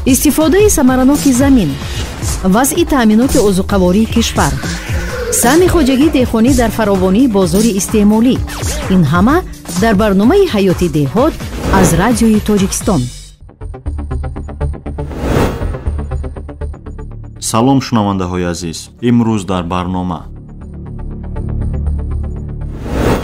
Истифодаи самараноки замин, вазъи таъминоти озуқавории кишвар, саҳми хоҷагии деҳқонӣ дар фаровонии бозори истеъмолӣ. Ин ҳама дар барномаи «Ҳаёти деҳот» аз Радиои Тоҷикистон. Салом, шунавандаҳои азиз. Имрӯз дар барнома: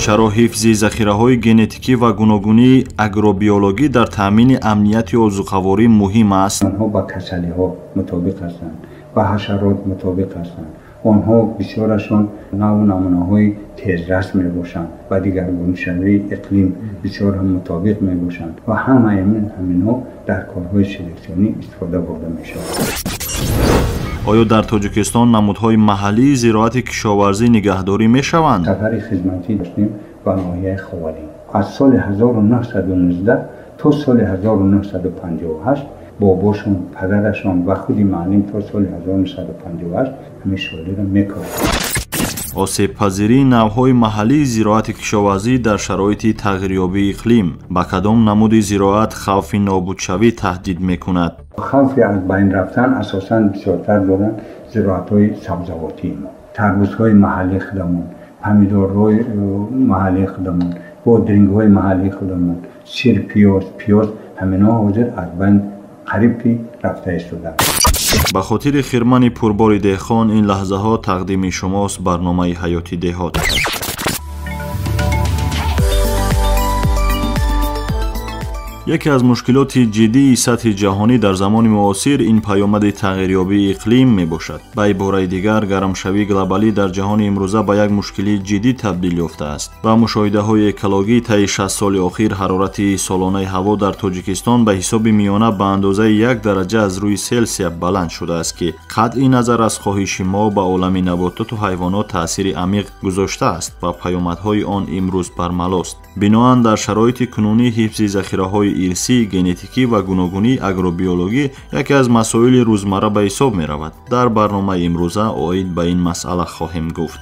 чаро ҳифзи захираҳои генетикӣ ва гуногунии агробиологӣ дар таъмини амнияти озуқаворӣ муҳим аст? Онҳо ба касалиҳо мутобиқ ҳастанд, ба ҳашарот мутобиқ ҳастанд. Онҳо бисёрашон навъу намунаҳои тезрас мебошанд, ба дигаргуншавии иқлим бисёр ҳам мутобиқ мебошанд ва ҳамаи ҳаминҳо дар корҳои селексионӣ истифода бурда мешавад. Оё дар Тоҷикистон намудҳои маҳаллии зироати кишоварзӣ нигаҳдорӣ мешаванд? Сафари хизматӣ доштем ба ноҳияи Ховалӣ. Аз соли 1919 то соли 1958 бобошон, падарашон ва худи муаллим то соли 1958 ҳамин шолиро мекорд. Осебпазирии навъҳои маҳаллии зироати кишоварзӣ дар шароити тағйирёбии иқлим ба кадом намуди зироат хавфи нобудшавӣ таҳдид мекунад? Хавфи аз байн рафтан асосан бисёртар доранд зироатҳои сабзавотии мо, тарбузҳои маҳаллии худамон, помидорҳои маҳаллии худамон, бодрингҳои маҳаллии худамон, сир, пиёз, пиёз, ҳаминҳо ҳозир аз байн қариб ки рафта истодаанд. Ба хотири хирмани пурбори деҳқон ин лаҳзаҳо тақдими шумост барномаи «Ҳаёти деҳот». Яке аз мушкилоти ҷиддии сатҳи ҷаҳонӣ дар замони муосир ин паёмади тағйирёбии иқлим мебошад. Ба ибораи дигар, гармшавии глобалӣ дар ҷаҳони имрӯза ба як мушкилии ҷиддӣ табдил ёфтааст. Ба мушоҳидаҳои экологӣ, таи 60 соли охир ҳарорати солонаи ҳаво дар Тоҷикистон ба ҳисоби миёна ба андозаи 1 дараҷа аз рӯи Селсия баланд шудааст, ки қатъи назар аз хоҳиши мо ба олами набототу ҳайвонот таъсири амиқ гузоштааст ва паёмадҳои он имрӯз бармалост. Биноан дар шароити кунунӣ ҳифзи захираҳои ирсӣ, генетикӣ ва гуногунии агробиологӣ яке аз масоили рӯзмарра ба ҳисоб меравад. Дар барномаи имрӯза оид ба ин масъала хоҳем гуфт.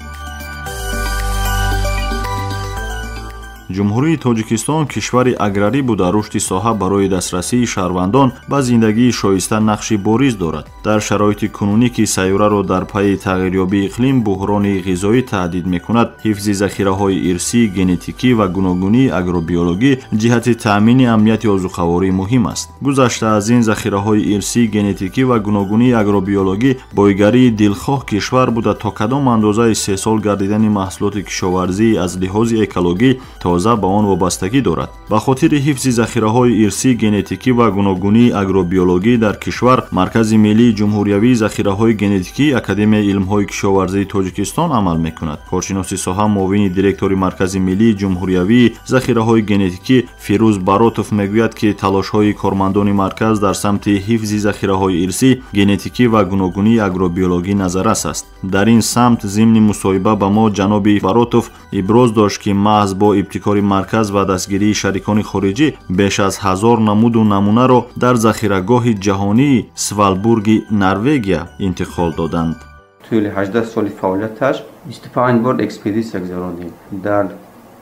Ҷумҳурии Тоҷикистон кишвари аграрӣ буда, рушди соҳа барои дастрасии шаҳрвандон ба зиндагии шоиста нақши бориз дорад. Дар шароити кунунӣ, ки сайёраро дар пайи тағйирёбии иқлим буҳрони ғизоӣ таҳдид мекунад, ҳифзи захираҳои ирсӣ, генетикӣ ва гуногунии агробиологӣ ҷиҳати таъмини амнияти озуқаворӣ муҳим аст. Гузашта аз ин, захираҳои ирсӣ, генетикӣ ва гуногунии агробиологӣ бойгарии дилхоҳ кишвар буда, то кадом андоза истеҳсол гардидани маҳсулоти кишоварзӣ аз лиҳози экологӣ тоза ба он вобастагӣ дорад. Ба хотири ҳифзи захираҳои ирсӣ, генетикӣ ва гуногунии агробиологӣ дар кишвар Маркази миллии ҷумҳуриявии захираҳои генетикӣ Академияи илмҳои кишоварзии Тоҷикистон амал мекунад. Коршиноси соҳа, муовини директори Маркази миллии ҷумҳуриявии захираҳои генетикӣ Фирӯз Баротов мегӯяд, ки талошҳои кормандони марказ дар самти ҳифзи захираҳои ирсӣ, генетикӣ ва гуногунии агробиологӣ назаррас аст. Дар ин самт зимни мусоҳиба ба мо ҷаноби Баротов иброз дошт, ки маҳз бо ибтикори марказ ва дастгирии шарикони хориҷӣ беш аз 1000 намуду намунаро дар захирагоҳи ҷаҳонии Свалбурги Норвегия интиқол доданд. Тӯли 18 соли фаъолияташ 25 бор экспедитсия гузаронидем. Дар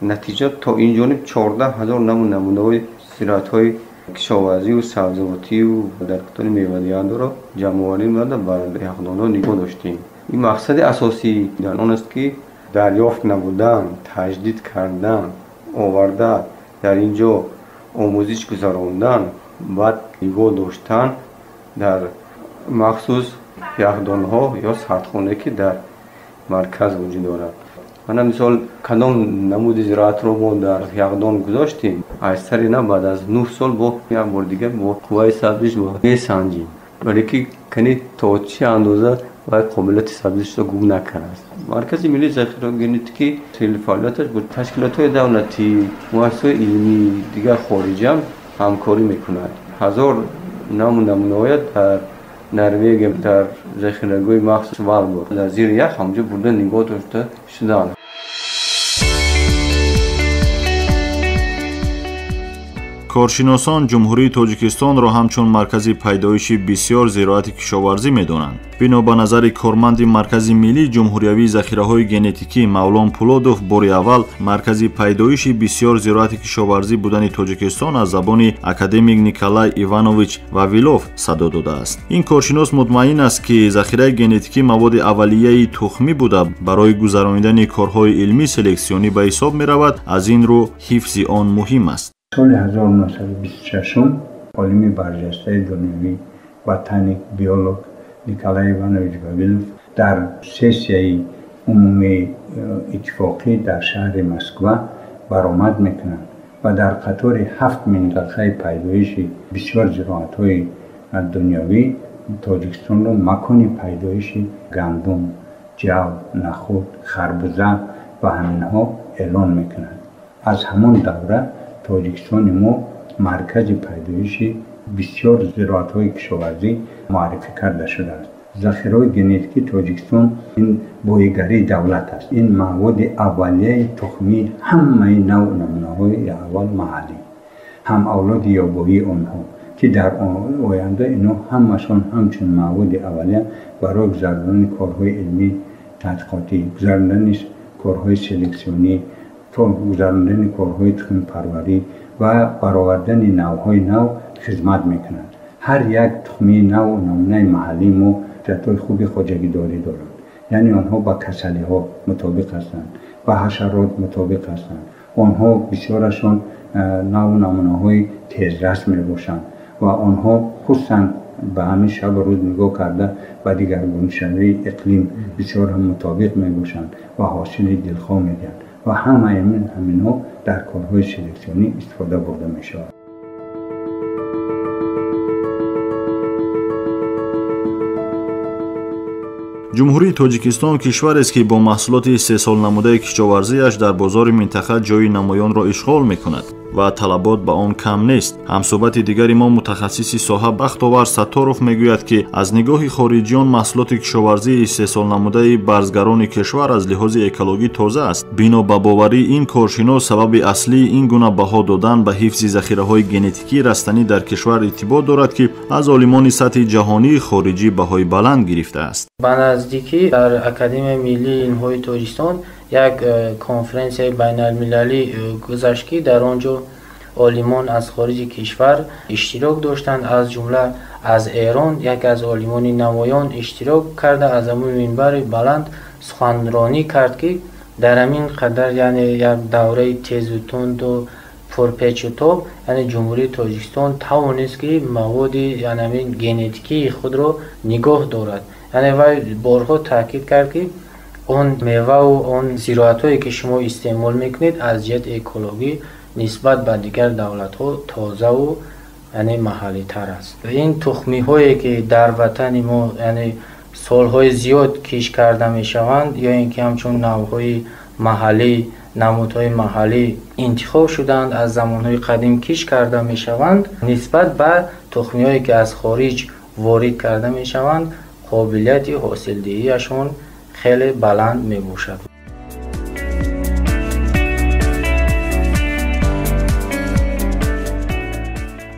натиҷа то ин ҷониб 14 000 намуд намунаҳои зироатҳои кишоварзию сабзавотию дарахтони мевадиҳандаро ҷамъоварӣ намуда бар яхдонҳо нигоҳ доштем. Ин мақсади асосӣ дар он аст, ки дарёфт намудан, таҷдид кардан, оварда дар ин ҷо омӯзиш гузарондан, баъд нигоҳ доштан дар махсус яхдонҳо ё сардхонае, ки дар марказ вуҷуд дорад. Мана мисол, кадом намуди зироатро мо дар яхдон гузоштем, аз сари на баъд аз 9 сол бо як бори дигар бо қувваи сабзиш месанҷем, вале ки кани то чӣ андоза вай қобилияти сабзишро гум накардааст. Маркази миллии захираҳои генетикӣ тӯли фаъолияташ бо ташкилотҳои давлатӣ, муассисаҳои илмӣ, дигар хориҷиам ҳамкорӣ мекунад. 1000 намуд намунаҳоя дар Норвегия дар захирагоҳи махсус Свалборг дар зери ях ҳамҷо бурда нигоҳ дошта шуданд. Коршиносон Ҷумҳурии Тоҷикистонро ҳамчун маркази пайдоиши бисёр зироати кишоварзӣ медонанд. Бино ба назари корманди Маркази миллии ҷумҳуриявии захираҳои генетикӣ Мавлон Пулодов, бори аввал маркази пайдоиши бисёр зироати кишоварзӣ будани Тоҷикистон аз забони академик Николай Иванович Вавилов садо додааст. Ин коршинос мутмаин аст, ки захираи генетикӣ маводи аввалияи тухмӣ буда, барои гузаронидани корҳои илмӣ селексионӣ ба ҳисоб меравад, аз ин рӯ ҳифзи он муҳим аст. Соли 1926 олими барҷастаи дунёвӣ, ботаник, биолог Николай Иванович Вавилов дар сессияи умумии иттифоқӣ дар шаҳри Москва баромад мекунанд ва дар қатори 7 минтақаи пайдоиши бисёр зироатҳои дунёвӣ Тоҷикистонро макони пайдоиши гандум, ҷав, нахуд, харбуза ва ҳаминҳо эълон мекунанд. Аз ҳамон давра Тоҷикистони мо маркази пайдоиши бисёр зироатҳои кишоварзӣ муаррифӣ карда шудааст. Захираҳои генетикии Тоҷикистон ин боигарии давлат аст. Ин маводи аввалияи тухмии ҳамаи навъ намунаҳои аввал маҳаллӣ, ҳам авлоди ёбоии онҳо, ки дар оянда инҳо ҳамашон ҳамчун маводи аввалия барои гузаронидани корҳои илмӣ тадқиқотӣ, гузаронидани корҳои селексионӣ, гузаронидани корҳои тухмипарварӣ ва баровардани навъҳои нав хизмат мекунанд. Ҳар як тухмии нав намунаи маҳаллии мо хусусиятҳои хуби хоҷагидорӣ доранд. Яъне онҳо ба касалиҳо мутобиқ ҳастанд, ба ҳашарот мутобиқ ҳастанд. Онҳо бисёрашон навъу намунаҳои тезрас мебошанд ва онҳо хусусан ба ҳамин шабу рӯз нигоҳ карда ба дигаргуншавии иқлим бисёр ҳам мутобиқ мебошанд ва ҳосили дилхоҳ медиҳанд ва ҳамаи ҳаминҳо дар корҳои селексионӣ истифода бурда мешавад. Ҷумҳурии Тоҷикистон кишварест, ки бо маҳсулоти истеҳсолнамудаи кишоварзиаш дар бозори минтақа ҷойи намоёнро ишғол мекунад ва талабот ба он кам нест. Ҳамсӯҳбати дигари мо мутахассиси соҳа Бахтовар Сатторов мегӯяд, ки аз нигоҳи хориҷиён маҳсулоти кишоварзии истеҳсолнамудаи барзгарони кишвар аз лиҳози экологӣ тоза аст. Бино ба боварии ин коршинос, сабаби аслии ин гуна баҳо додан ба ҳифзи захираҳои генетикии растанӣ дар кишвар иртибот дорад, ки аз олимони сатҳи ҷаҳонии хориҷӣ баҳои баланд гирифтааст. Ба наздикӣ дар Академияи миллии илмҳои Тоҷикистон як конференсияи байналмилалӣ гузашт, ки дар он ҷо олимон аз хориҷи кишвар иштирок доштанд, аз ҷумла аз Эрон яке аз олимони намоён иштирок карда, аз ҳамон минбари баланд суханронӣ кард, ки дар ҳамин қадар, яъне як давраи тезу тунду пурпечутоб, яъне Ҷумҳурии Тоҷикистон тавонист, ки маводи яъне ҳамин генетикии худро нигоҳ дорад. Яъне вай борҳо таъкид кард, ки он меваву он зироатҳое, ки шумо истеъмол мекунед, аз ҷиҳати экологӣ нисбат ба дигар давлатҳо тозаву яъне маҳаллитар аст. Ин тухмиҳое, ки дар ватани мо яъне солҳои зиёд кишт карда мешаванд, ё ин ки ҳамчун навъҳои маҳаллӣ, намудҳои маҳаллӣ интихоб шудаанд, аз замонҳои қадим кишт карда мешаванд, нисбат ба тухмиҳое, ки аз хориҷ ворид карда мешаванд, қобилияти ҳосилдиҳияшон хеле баланд мебошад.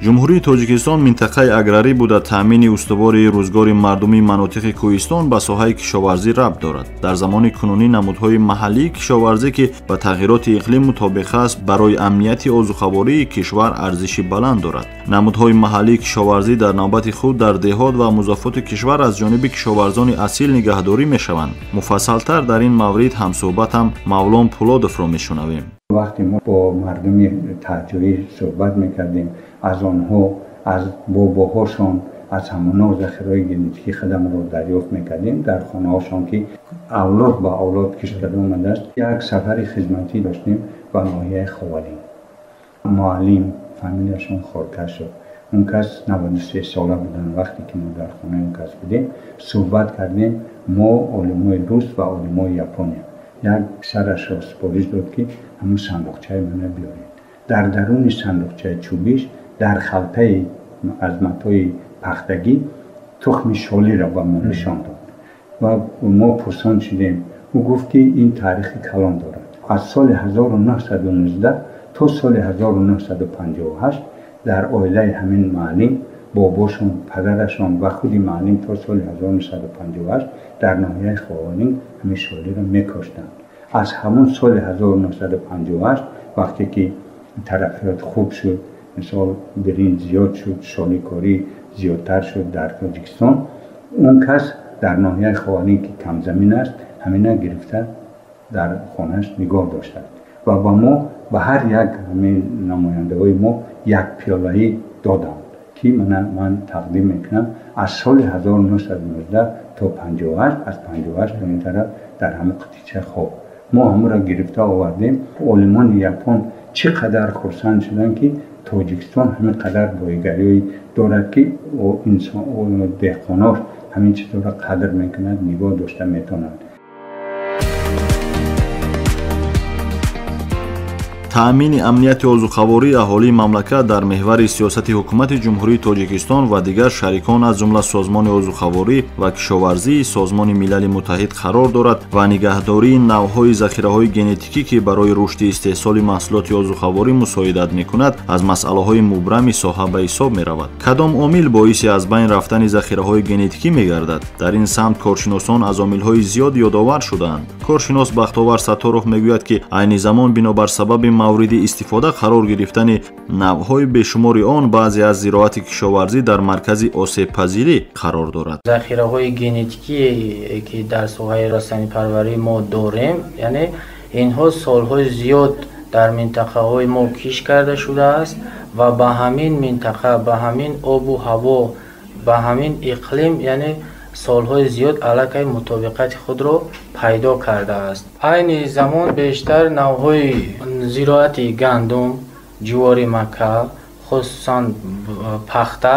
Ҷумҳурии Тоҷикистон минтақаи аграрӣ буда, таъмини устувори рӯзгори мардумии манотиқи кӯҳистон ба соҳаи кишоварзӣ рабт дорад. Дар замони кунунӣ намудҳои маҳаллии кишоварзӣ, ки ба тағйироти иқлим мутобиқ аст, барои амнияти озуқавории кишвар арзиши баланд дорад. Намудҳои маҳаллии кишоварзӣ дар навбати худ дар деҳот ва музофоти кишвар аз ҷониби кишоварзони асил нигаҳдорӣ мешаванд. Муфассалтар дар ин маврид ҳамсӯҳбатам Мавлон Пулодовро мешунавем. Вақте мо бо мардуми таҳҷоӣ суҳбат мекардем, аз онҳо, аз бобоҳошон, аз ҳамонҳо захираҳои генетикии худамонро дарёфт мекардем дар хонаҳошон, ки авлод ба авлод кишт карда омадааст. Як сафари хизматӣ доштем ба ноҳияи Ховалӣ. Муаллим фамилияшон Хоркаш шуд. Он кас 93 сола буданд. Вақте ки мо дар хонаи он кас будем, суҳбат кардем мо олимои рус ва олимои Япония. Як писарашро супориш дод, ки ҳамун сандуқчаи мана биёред. Дар даруни сандуқчаи чӯбиш, дар халтаи аз матои пахтагӣ тухми шолиро ба мо нишон дод ва мо пурсон шудем. Ӯ гуфт, ки ин таърихи калон дорад. Аз соли 1919 то соли 1958 Дар оилаи ҳамин муаллим бобошон, падарашон ва худи муаллим то соли 1958 дар ноҳияи Ховалинг ҳамин шолиро мекоштанд. Аз ҳамон соли 1958 вақте ки тараққиёт хуб шуд, мисол биринҷ зиёд шуд, шоликорӣ зиёдтар шуд дар Тоҷикистон, он кас дар ноҳияи Ховалинг ки камзамин аст, ҳамина гирифта дар хонааш нигоҳ доштааст ва ба мо, ба ҳар як ҳамин намояндаҳои мо як пиёлаӣ доданд, ки ман тақдим мекунам. Аз соли 1919 то 58, аз 58 то ин тараф дар ҳамон қутича хоб мо ҳамонро гирифта овардем. Олимони япон чӣ қадар хурсанд шуданд, ки Тоҷикистон ҳамин қадар боигариҳое дорад, ки деҳқонош ҳамин чизҳоро қадр мекунад, нигоҳ дошта метавонад. Таъмини амнияти озуқавории аҳолии мамлакат дар меҳвари сиёсати ҳукумати Ҷумҳурии Тоҷикистон ва дигар шарикон, аз ҷумла Созмони озуқаворӣ ва кишоварзии Созмони Милали Муттаҳид қарор дорад ва нигаҳдории навъҳои захираҳои генетикӣ, ки барои рушди истеҳсоли маҳсулоти озуқаворӣ мусоидат мекунад, аз масъалаҳои мубрами соҳа ба ҳисоб меравад. Кадом омил боиси аз байн рафтани захираҳои генетикӣ мегардад? Дар ин самт коршиносон аз омилҳои зиёд ёдовар шудаанд. Коршинос Бахтовар Сатторов мегӯяд, ки айни замон бинобар сабаби мавриди истифода қарор гирифтани навъҳои бешумори он, баъзе аз зироати кишоварзӣ дар маркази осебпазирӣ қарор дорад. Захираҳои генетикие, ки дар соҳаи растанипарварии мо дорем, яъне инҳо солҳои зиёд дар минтақаҳои мо кишт карда шудааст ва ба ҳамин минтақа, ба ҳамин обу ҳаво, ба ҳамин иқлим, яъне солҳои зиёд аллакай мутобиқати худро пайдо кардааст. Айни замон бештар навъҳои зироати гандум, ҷувори мака, хусусан пахта,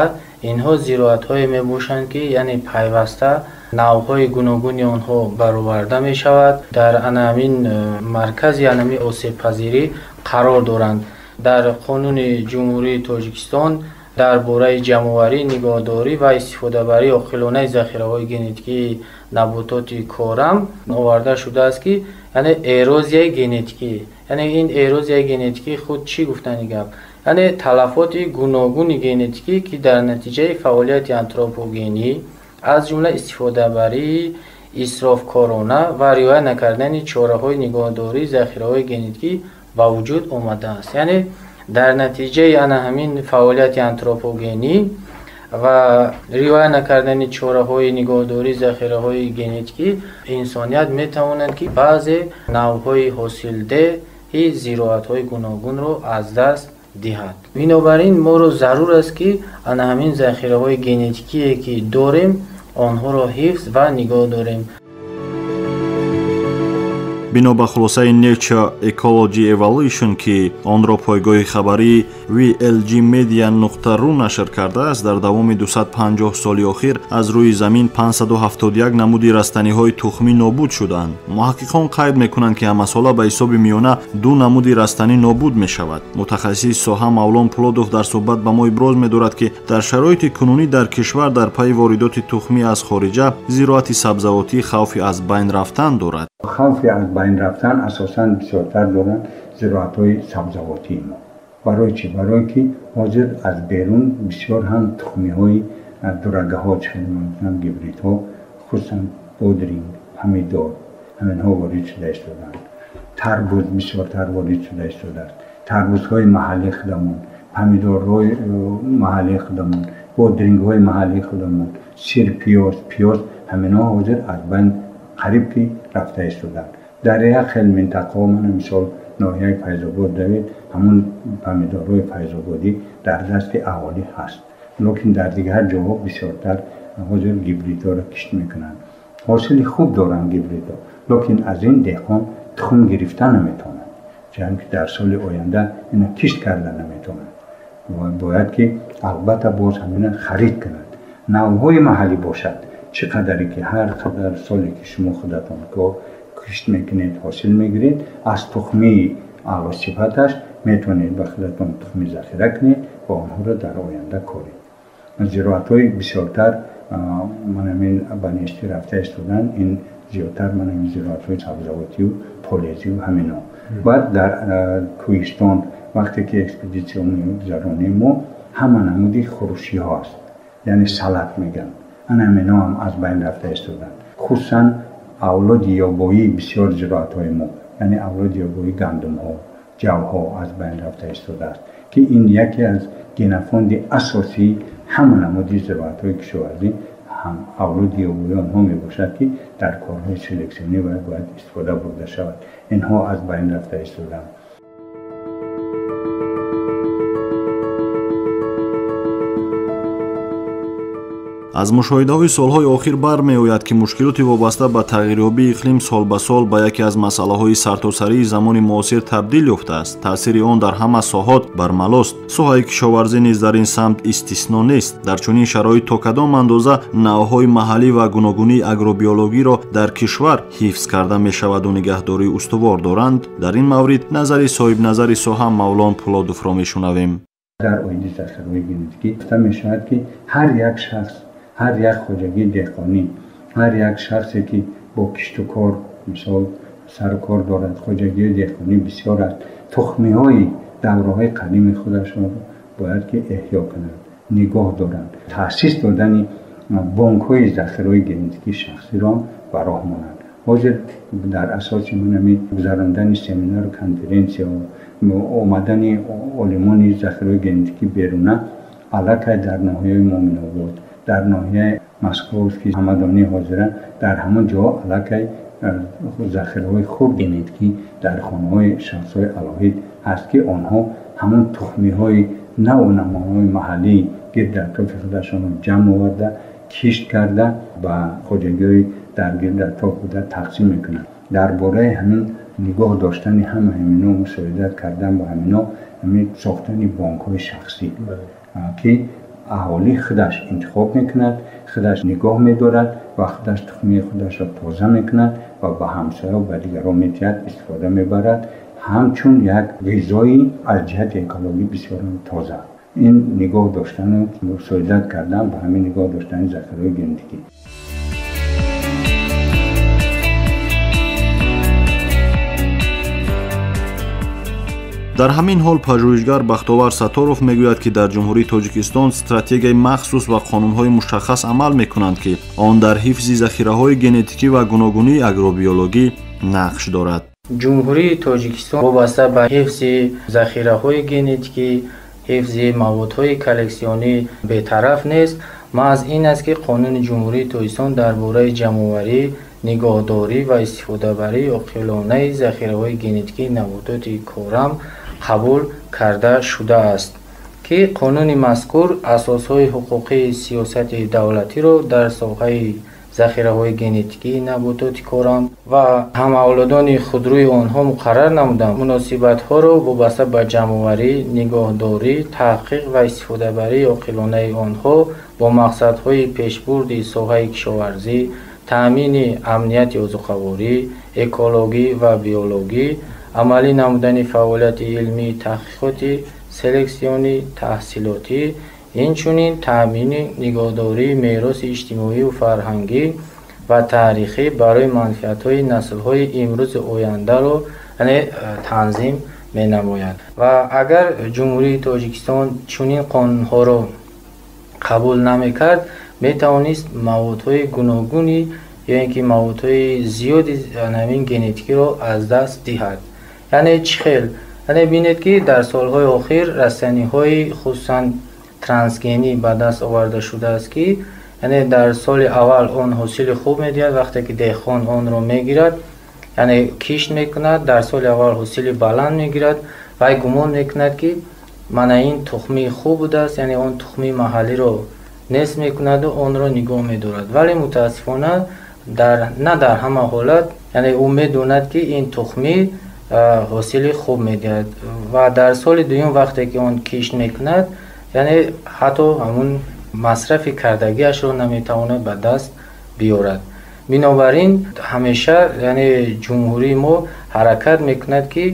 инҳо зироатҳое мебошанд, ки яъне пайваста навъҳои гуногуни онҳо бароварда мешавад, дар анамин маркази анами осебпазирӣ қарор доранд. Дар Қонуни Ҷумҳурии Тоҷикистон дар бораи ҷамъоварӣ, нигоҳдорӣ ва истифодабарии оқилонаи захираҳои генетикии набототи корам оварда шудааст, ки яъне эрозияи генетикӣ, яъне ин эрозияи генетикӣ худ чӣ гуфтани гап? Яъне талафоти гуногуни генетикӣ, ки дар натиҷаи фаъолияти антропогенӣ, аз ҷумла истифодабарии исрофкорона ва риоя накардани чораҳои нигоҳдории захираҳои генетикӣ ба вуҷуд омадааст. Яъне дар натиҷаи ана ҳамин фаъолияти антропогенӣ ва риоя накардани чораҳои нигоҳдории захираҳои генетикӣ инсоният метавонад, ки баъзе навъҳои ҳосилдеҳи зироатҳои гуногунро аз даст диҳад. Бинобар ин моро зарур аст, ки ана ҳамин захираҳои генетикие, ки дорем, онҳоро ҳифз ва нигоҳ дорем. Бино ба хулосаи Nature Ecology Evolution, ки онро пойгоҳи хабарии VLG Media.ru нашр кардааст, дар давоми 250 соли охир аз рӯи замин 571 намуди растаниҳои тухмӣ нобуд шудаанд. Муҳаққиқон қайд мекунанд, ки ҳамасола ба ҳисоби миёна 2 намуди растанӣ нобуд мешавад. Мутахассиси соҳа Мавлон Пулодов дар суҳбат ба мо иброз медорад, ки дар шароити кунунӣ дар кишвар дар пайи воридоти тухмӣ аз хориҷа зироати сабзавотӣ хавфи аз байн рафтан дорад. Хавфи аз байн рафтан асосан бисёртар доранд зироатҳои сабзавотии мо. Барои чӣ? Барои ки ҳозир аз берун бисёр ҳам тухмиҳои дурагаҳо, гибридҳо, хусусан бодринг, помидор, ҳаминҳо ворид шуда истодаанд. Тарбуз бисёртар ворид шуда истодааст. Тарбузҳои маҳаллии худамон, помидорҳои маҳаллии худамон, бодрингҳои маҳаллии худамон, сир, пиёз, пиёз, ҳаминҳо ҳозир аз байн қариб ки рафта истодаанд. Дар як хел минтақаҳо, мана мисол ноҳияи Файзобод давед, ҳамон помидорҳои файзободӣ дар дасти аҳолӣ ҳаст, лекин дар дигар ҷоҳо бисёртар ҳозир гибридҳоро кишт мекунанд. Ҳосили хуб доранд гибридҳо, лекин аз ин деҳқон тухм гирифта наметавонад, чунки дар соли оянда ина кишт карда наметавонад. Бояд ки албатта боз ҳамина харид кунад. Навъҳои маҳаллӣ бошад, чӣ қадаре ки ҳар қадар соле ки шумо худатон кишт мекунед, ҳосил мегиред, аз тухмии аълосифаташ метавонед ба худатон тухми захира кунед ва онҳоро дар оянда коред. Зироатҳои бисёртар манамин ба нестӣ рафта истодан, ин зиёдтар манамин зироатҳои сабзавотию полезию ҳамино. Баъд дар кӯҳистон вақте ки экспедитсия мегузаронем, мо ҳама намуди хӯрӯшиҳо аст, яъне салат мегӯянд. Ана ҳаминҳо ҳам аз байн рафта истоданд. Хусусан авлоди ёбоии бисёр зироатҳои мо, яъне авлоди ёбоии гандумҳо, ҷавҳо аз байн рафта истодааст, ки ин яке аз генофонди асосии ҳама намуди зироатҳои кишоварзӣ ҳам авлоди ёбоии онҳо мебошад, ки дар корҳои селексионӣ бояд истифода бурда шавад. Инҳо аз байн рафта истоданд. Аз мушоҳидаҳои солҳои охир бармеояд, ки мушкилоти вобаста ба тағйирёбии иқлим сол ба сол ба яке аз масъалаҳои сартосарии замони муосир табдил ёфтааст. Таъсири он дар ҳама соҳот бармалост. Соҳаи кишоварзӣ низ дар ин самт истисно нест. Дар чунин шароит то кадом андоза навъҳои маҳаллӣ ва гуногунии агробиологиро дар кишвар ҳифз карда мешаваду нигаҳдории устувор доранд? Дар ин маврид назари соҳибназари соҳа Мавлон Пулодовро мешунавем. Дар оиди захираҳои генетикӣ гуфта мешавад, ки ҳар як шахс, ҳар як хоҷагии деҳқонӣ, ҳар як шахсе ки бо кишту кор мисол сару кор дорад, хоҷагии деҳқонӣ бисёр аст, тухмиҳои давраҳои қадими худашонро бояд ки эҳё кунанд, нигоҳ доранд. Таъсис додани бонкҳои захираҳои генетикии шахсиро ба роҳ монанд. Ҳозир дар асоси ҳамин гузарондани семинару конференсияҳо, омадани олимони захираҳои генетикӣ беруна, аллакай дар ноҳияи Муъминобод, дар ноҳияи Московский, Ҳамадонӣ ҳозира, дар ҳамон ҷо аллакай захираҳои хуб генетикӣ дар хонаҳои шахсҳои алоҳид ҳаст, ки онҳо ҳамон тухмиҳои наву намунаҳои маҳаллии гирд атрофи худашонро ҷамъ оварда, кишт карда, ба хоҷагиҳои дар гирд атроф буда тақсим мекунанд. Дар бораи ҳамин нигоҳ доштани ҳама ҳамино, мусоидат кардан ба ҳамино, ҳамин сохтани бонкҳои шахсӣ, ки аҳолӣ худаш интихоб мекунад, худаш нигоҳ медорад ва худаш тухмии худашро тоза мекунад ва ба ҳамсоя, ба дигарон метиҳад, истифода мебарад, ҳамчун як ғизои аз ҷиҳати экологӣ бисёр тоза. Ин нигоҳ доштану мусоидат кардан ба ҳамин нигоҳ доштани захираҳои генетикӣ. Дар ҳамин ҳол пажӯҳишгар Бахтовар Сатторов мегӯяд, ки дар Ҷумҳурии Тоҷикистон стратегияи махсус ва қонунҳои мушаххас амал мекунанд, ки он дар ҳифзи захираҳои генетикӣ ва гуногунии агробиологӣ нақш дорад. Ҷумҳурии Тоҷикистон вобаста ба ҳифзи захираҳои генетикӣ, ҳифзи маводҳои коллексионӣ бетараф нест. Маҳз ин аст, ки қонуни Ҷумҳурии Тоҷикистон дар бораи ҷамъоварӣ, нигоҳдорӣ ва истифодабарии оқилонаи захираҳои генетикии набототи корам қабул карда шудааст, ки қонуни мазкур асосҳои ҳуқуқии сиёсати давлатиро дар соҳаи захираҳои генетикии набототи корам ва ҳамавлодони худрӯи онҳо муқаррар намуданд. Муносибатҳоро вобаста ба ҷамъоварӣ, нигоҳдорӣ, таҳқиқ ва истифодабарии оқилонаи онҳо бо мақсадҳои пешбурди соҳаи кишоварзӣ, таъмини амнияти озуқаворӣ, экологӣ ва биологӣ, амалӣ намудани фаъолияти илмии таҳқиқоти селексионӣ, таҳсилотӣ, инчунин таъмини нигоҳдории мероси иҷтимоию фарҳангӣ ва таърихӣ барои манфиатҳои наслҳои имрӯзу ояндаро танзим менамояд. Ва агар Ҷумҳурии Тоҷикистон чунин қонунҳоро қабул намекард, метавонист маводҳои гуногуни ё ин ки маводҳои зиёди ҳамин генетикиро аз даст диҳад. Яъне чӣ хел? Яъне бинед, ки дар солҳои охир растаниҳои хусусан трансгенӣ ба даст оварда шудааст, ки яъне дар соли аввал он ҳосили хуб медиҳад, вақте ки деҳқон онро мегирад, яъне кишт мекунад, дар соли аввал ҳосили баланд мегирад ва гумон мекунад, ки мана ин тухмии хуб будааст, яъне он тухмии маҳаллиро нест мекунаду онро нигоҳ медорад. Вале мутаассифона на дар ҳама ҳолат, яъне ӯ медонад, ки ин тухмӣ ҳосили хуб медиҳад ва дар соли дуюм вақте ки он кишт мекунад, яъне ҳатто ҳамун масрафи кардагиашро наметавонад ба даст биёрад. Бинобар ин ҳамеша яъне ҷумҳурии мо ҳаракат мекунад, ки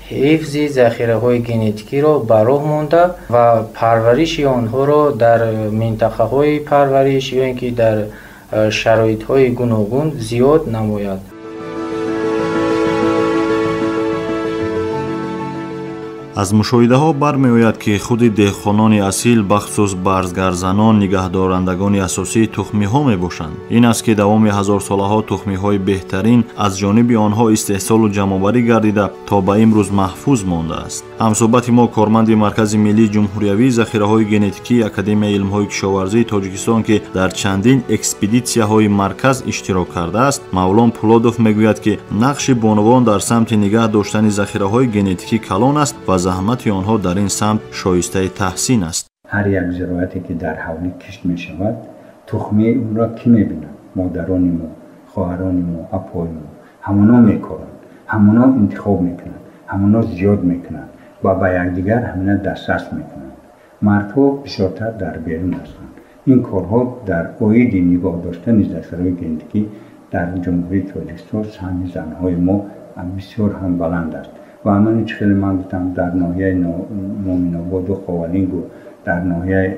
ҳифзи захираҳои генетикиро ба роҳ монда ва парвариши онҳоро дар минтақаҳои парвариш ё ин ки дар шароитҳои гуногун зиёд намояд. Аз мушоҳидаҳо бармеояд, ки худи деҳқонони асил, бахусус барзгарзанон, нигаҳдорандагони асосии тухмиҳо мебошанд. Ин аст, ки давоми ҳазорсолаҳо тухмиҳои беҳтарин аз ҷониби онҳо истеҳсолу ҷамъоварӣ гардида то ба имрӯз маҳфуз мондааст. Ҳамсӯҳбати мо, корманди Маркази миллии ҷумҳуриявии захираҳои генетикии Академияи илмҳои кишоварзии Тоҷикистон, ки дар чандин экспедитсияҳои марказ иштирок кардааст, Мавлон Пулодов мегӯяд, ки нақши бонувон дар самти нигаҳ доштани захираҳои генетикӣ калон аст ва заҳмати онҳо дар ин самт шоистаи таҳсин аст. Ҳар як зироате, ки дар ҳавлӣ кишт мешавад, тухмии онро кӣ мебинад? Модарони мо, хоҳарони мо, апои мо. Ҳамоно мекоранд, ҳамоно интихоб мекунанд, ҳамоно зиёд мекунанд ва ба якдигар ҳамина дастрас мекунанд. Мардҳо бисёртар дар берун ҳастанд. Ин корҳо дар оиди нигоҳ доштани захираҳои генетикӣ дар Ҷумҳурии Тоҷикистон саҳми занҳои мо бисёр ҳам баланд аст. Ва ҳамин чӣ хеле ман гуфтам, дар ноҳияи Моминободу Ховалингу, дар ноҳияи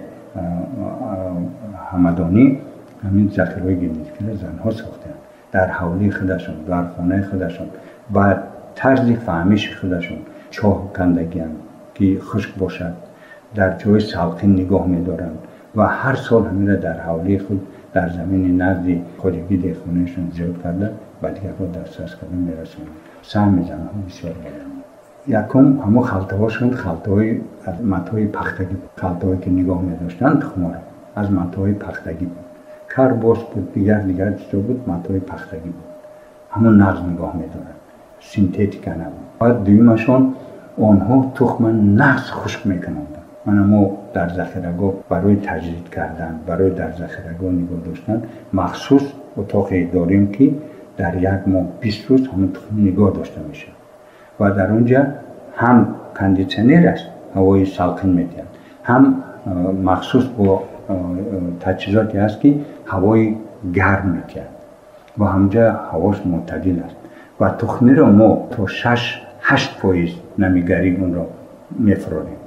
Ҳамадонӣ ҳамин захираҳои генетикиро занҳо сохтаанд. Дар ҳавлии худашон, дар хонаи худашон, ба тарзи фаҳмиши худашон чоҳ кандагианд, ки хушк бошад, дар ҷои салқин нигоҳ медоранд ва ҳар сол ҳаминро дар ҳавлии худ, дар замини назди хоҷагии деҳқониашон зиёд карда, ба дигарҳо дастрас карда мерасонанд. Саҳми занҳо бисёр баланд. Якум, ҳамон халтаҳошон халтаҳои аз матои пахтагӣ буд. Халтаҳое, ки нигоҳ медоштанд тухморо, аз матои пахтагӣ буд. Карбос буд, дигар чизо буд, матои пахтагӣ буд. Ҳамон нағз нигоҳ медоранд, синтетика набуд. Баъд дуюмашон, онҳо тухма нағз хушк мекунанд. Мана мо дар захирагоҳ барои таҷдид кардан, барои дар захирагоҳ нигоҳ доштан махсус утоқе дорем, ки дар як моҳ 20 рӯз ҳамон тухм нигоҳ дошта мешавад ва дар он ҷа ҳам кондитсионер аст, ҳавои салқин медиҳад, ҳам махсус бо таҷҳизоте аст, ки ҳавои гарм медиҳад ва ҳамҷа ҳавош мӯътадил аст. Ва тухмиро мо то 6-8% намигарӣ онро мефурорем,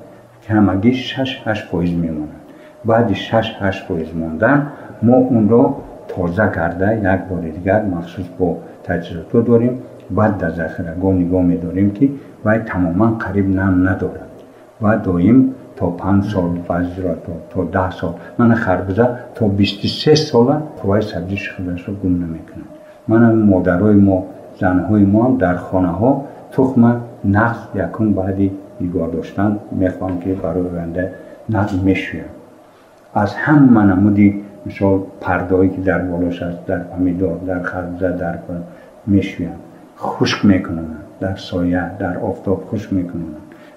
ки ҳамагӣ 6-8% мемонад. Баъди 6-8% мондан мо онро тоза карда як бори дигар махсус бо таҷҳизотҳо дорем, баъд дар захирагоҳ нигоҳ медорем, ки вай тамоман қариб нам надорад ва доим то 5 сол, баъзе зироатҳо то 10 сол. Мана харбуза то 23 сола қувваи сабзиши худашро гум намекунад. Мана модарои мо, занҳои мо ҳам дар хонаҳо тухма нағз якум баъди нигоҳ доштан мехоҳам, ки барои оянда нағз мешӯянд. Аз ҳама намуди, мисол, пардое, ки дар болош аст, дар помидор, дар харбуза, дар мешӯянд, хушк мекунанд, дар соя, дар офтоб хушк мекунанд.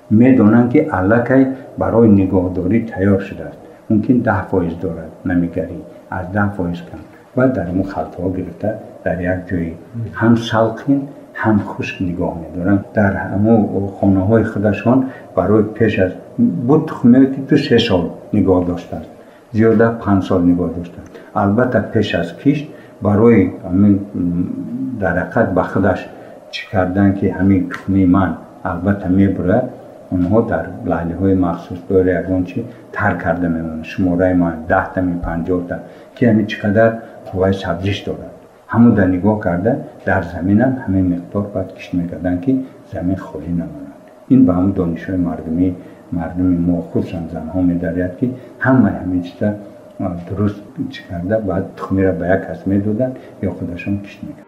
Медонанд, ки аллакай барои нигоҳдорӣ тайёр шудааст. Мумкин 10% дорад намигарӣ, аз 10% кам. Ва дар ҳамон халтаҳо гирифта дар як ҷои ҳам салқин, ҳам хушк нигоҳ медоранд. Дар ҳамон хонаҳои худашон барои пеш аз буд тухмие, ки 2-3 сол нигоҳ доштааст, зиёда 5 сол нигоҳ доштааст. Албатта, пеш аз кишт барои ҳамин дар ҳақиқат ба худаш чӣ кардан, ки ҳамин тухмии ман албатта мебурад, онҳо дар лаҳлиҳои махсус дори ягон чи тар карда мемонанд. Шумораи ман 10-та ми 50-та, ки ҳамин чӣ қадар қувваи сабзиш дорад. Ҳамон дар нигоҳ карда дар заминам ҳамин миқдор баъд кишт мекарданд, ки замин холӣ намонад. Ин ба ҳамон донишҳои мардумӣ, мардуми мо, хусусан занҳо медаряд, ки ҳамаи ҳамин чиза дуруст чӣ карда, баъд тухмиро ба як кас медоданд ё худашон кишт мекарданд.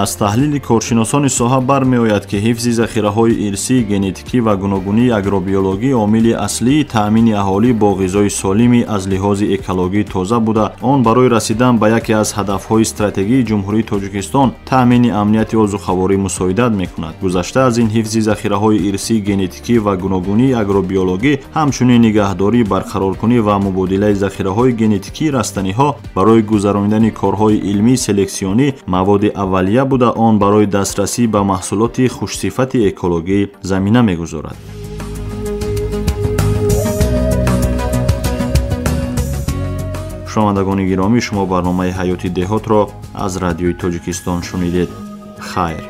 Аз таҳлили коршиносони соҳа бармеояд, ки ҳифзи захираҳои ирсӣ, генетикӣ ва гуногунии агробиологӣ омили аслии таъмини аҳолӣ бо ғизои солими аз лиҳози экологӣ тоза буда, он барои расидан ба яке аз ҳадафҳои стратегии Ҷумҳурии Тоҷикистон, таъмини амнияти озуқаворӣ мусоидат мекунад. Гузашта аз ин, ҳифзи захираҳои ирсӣ, генетикӣ ва гуногунии агробиологӣ, ҳамчунин нигаҳдорӣ, барқароркунӣ ва мубодилаи захираҳои генетикии растаниҳо барои гузаронидани корҳои илмии селексионӣ маводи аввалия буда, он барои дастрасӣ ба маҳсулоти хушсифати экологӣ замина мегузорад. Шунавандагони гиромӣ, шумо барномаи «Ҳаёти деҳотро» аз Радиои Тоҷикистон шунидед. Хайр.